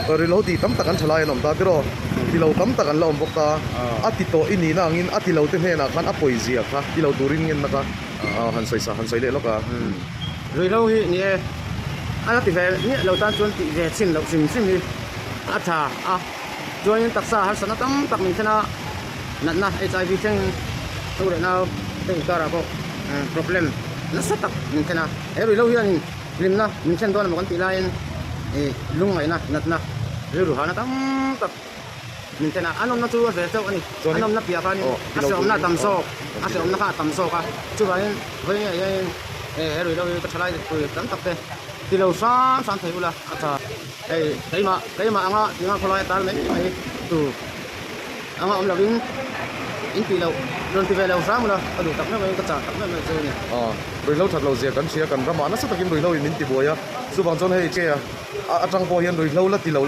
Ruihhlo tih tam tak an tha lai an awm ta tiraw? Ti lo tam tak an la awm bawk ta. A ti tawh i nihna angin a ti lo te hnenah khan a pawi zia kha ti lo turin ngenna kha han sawi sa han sawi leh lawk a. Ruihhlo hi ni e, a la ti ve miah lo tan chuan tih ve chhin loh hrim hrim hi a tha a. Chuanin taksa harsatna tam tak min thlen a, natna HIV thleng nu leh nau te inkarah pawh problem nasa tak min thlen a. He ruihhlo hianin Hlimna min thlen dawn emaw kan tih laiin ih lungngaihna natna rilru hana tam tak min thlen a, an awmna chu a ve chauh a ni. An awmna piah khanin a hrehawmna a tam zawk, a hrehawmna kha a tam zawk a, chuvangin vawiin ah hianin he ruihhlo hi ka thalai pui tam tak te ti lo hram hram thei ula a tha. Hei keimah keimah anga tinga khawlai a tal mai mai tur anga awm lovin in tih loh rawn ti ve lo hram ula ka duh tak meuh meuhin ka chah tak meuh meuh chu a ni. Ruihhlo that lo zia kan hria kan ramah nasa takin ruihhlo in min ti buai a, chuvang chuan hei che a atang pawh hian ruihhlo la ti lo.